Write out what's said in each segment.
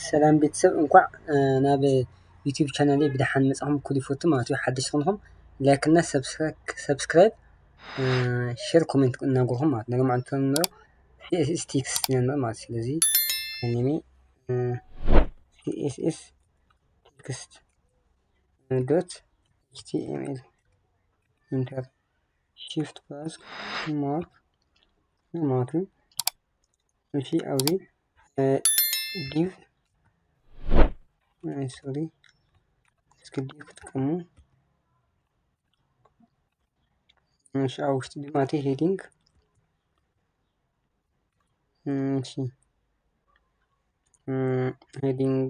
ሰላም ቤተሰብ፣ እንኳዕ ናብ ዩቲዩብ ቻናለይ ብደሓን መጻኹም። ኩሉ ይፈቱ ማለት እዩ። ሓደሽቲ ኮንኩም ላይክ እና ሰብስክራይብ፣ ሸር፣ ኮሜንት እናገርኩም ማለት ነው። ሎማዓንቲ ንመርምሮ ሲ ኤስ ኤስ ቴክስት ኢና ንመርምር ማለት እዩ። ስለዚ ኔም ሲ ኤስ ኤስ ቴክስት ዶት ኤች ቲ ኤም ኤል ኢንተር ሽፍት ፓዝ ማርክ ማለት እዩ። እሺ ኣብዚ ዲቭ ሶሪ እስኪ ዲቭ ክጥቀሙ። እሺ ኣብ ውሽጢ ድማ እቲ ሄዲንግ እሺ ሄዲንግ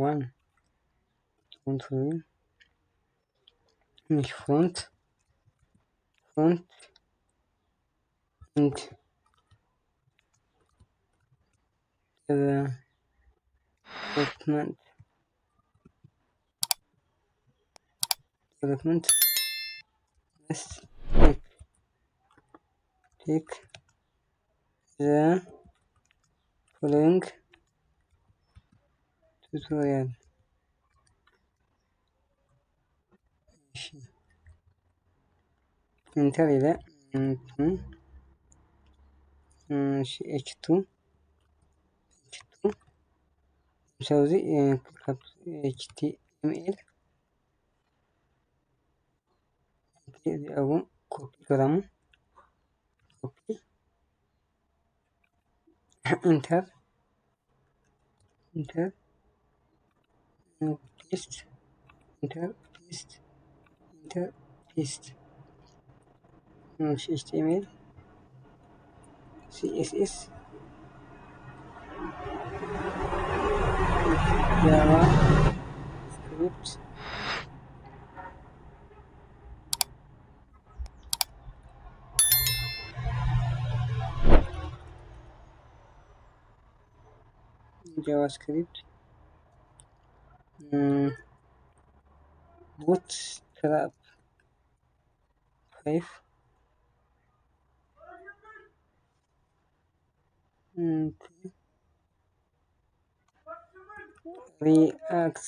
ዋን ፎንት እሺ ፎንት ፎንት and development development is take take the following tutorial. እሺ ኢንተር ኢለ እሺ ኤች ቱ ኤች ቱ ሰውዚ ካብ ኤች ቲ ኤም ኤል እዚኣ እውን ኮፒ ገራሙ ኮፒ ኢንተር ኢንተር ፔስት ኢንተር ፔስት ኢንተር ፔስት ኤች ቲ ኤም ኤል ሲ ኤስ ኤስ ጃቫ ስክሪፕት ጃቫስክሪፕት ቡትስትራፕ ፋይፍ ሪኣክት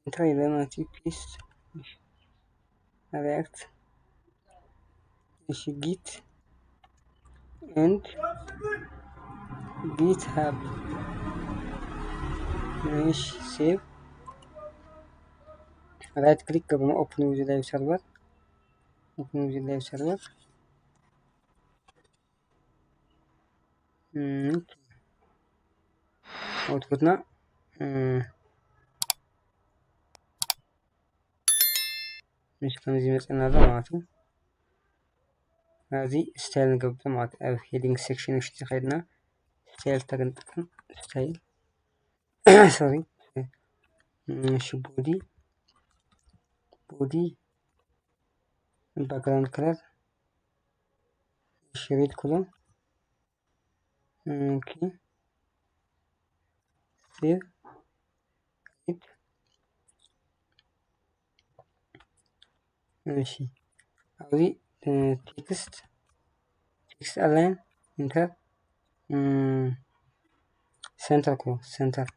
እንታይ ለማቲ ፒስ ሪያክት እሺ ጊት ኤንድ ጊት ሀብ እሺ ሴቭ ራይት ክሊክ ገብርና ኦፕን ዊዝ ላይቭ ሰርቨር ኦፕን ዊዝ ላይቭ ሰርቨር ኣውትፑትና ምስ ከምዚ መፅና ኣሎ ማለት እዩ። ኣብዚ ስታይል ንገብር ማለት ኣብ ሄዲንግ ሴክሽን ውሽጢ ከይድና ስታይል ተግንጥቀም ስታይል ሶሪ እሺ ቦዲ ቦዲ ባክግራውንድ ከለር እሺ ሬድ ኮሎም ኦኬ ሴቭ እሺ ኣብዚ ቴክስት ቴክስት ኣላይን ኢንተር ሰንተር ኮ ሰንተር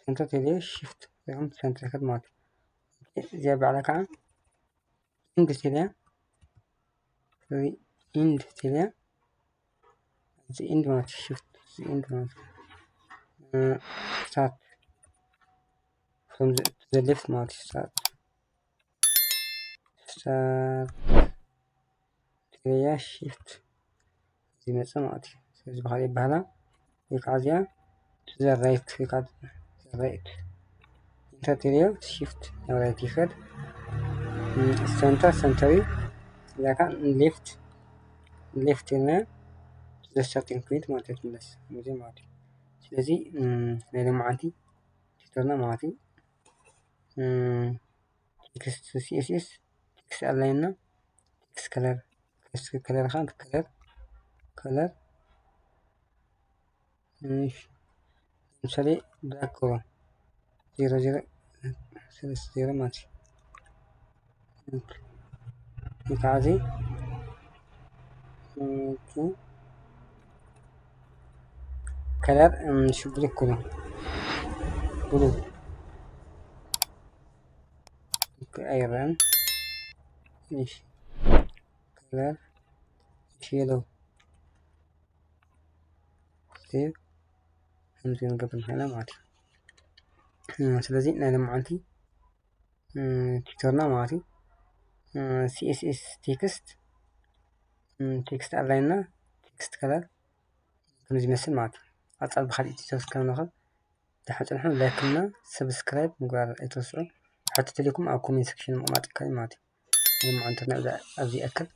ሰንተር ቴሌ ሽፍት ወይም ሰንተር ከት ማለት እዚኣ ባዕላ ከዓ ኢንድ ቴሌ ኢንድ ቴሌ እዚ ኢንድ ማለት ሽፍት እዚ ኢንድ ማለት ስታርት from the left ማለት ስታርት ስታርት ቴሌ ሽፍት እዚ መፀ ማለት እዩ። ስለዚ ብካሊእ ይበሃላ ወይ ከዓ እዚኣ to the right ወይ ከዓ right ኢንተር ቴሌ ሽፍት ናብ ራይት ይኸድ ሰንተር ሰንተር እዩ። እዛ ከዓ ሌፍት ሌፍት ኢልና to the starting point ማለት እዩ ትምለስ እዚ ማለት እዩ። ስለዚ ናይ ሎማዓንቲ ቲቶርና ማለት እዩ። ቴክስት ሲ ኤስ ኤስ ቴክስት ኣላይን እና ቴክስት ከለር ቴክስት ከለር ከዓ ከለር ከለር ለምሳሌ ብላክ ክብሮ ዜሮ ዜሮ ሰለስተ ዜሮ ማለት እዩ። ወይ ከዓ እዚ ኦኬ color ሽጉሪ ኩሉ ብሉ ኣይረን። እሺ፣ color yellow save ከምዚ ንገብር ንኽእል ማለት እዩ። ስለዚ ናይ ሎማዓንቲ ቲቶርና ማለት እዩ። css text text align እና text color ከምዚ ይመስል ማለት እዩ። ኣጻል ብካሊእ ቲቶር እስከምንረኸብ ደሓን ጽንሑ። ላይክ እና ሰብስክራይብ ምግባር ኣይትረስዑ። ሕቶ ተልዩኩም ኣብ comment section ምቕማጥ ይከኣል ማለት እዩ። ሎማዓንቲ ኣብዚ ይኣክል።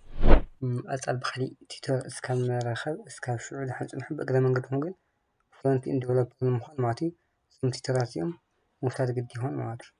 ኣጻል ብካሊእ ቲቶር እስካብ ንራኸብ እስካብ ሽዑ ደሓን ጽንሑ። ብእግረ መንገድኩም ግን front end developer ንምዃን ማለት እዩ እዞም ቲቶራት እዚኦም ምፍታር ግዲ ይኾን ማለት እዩ።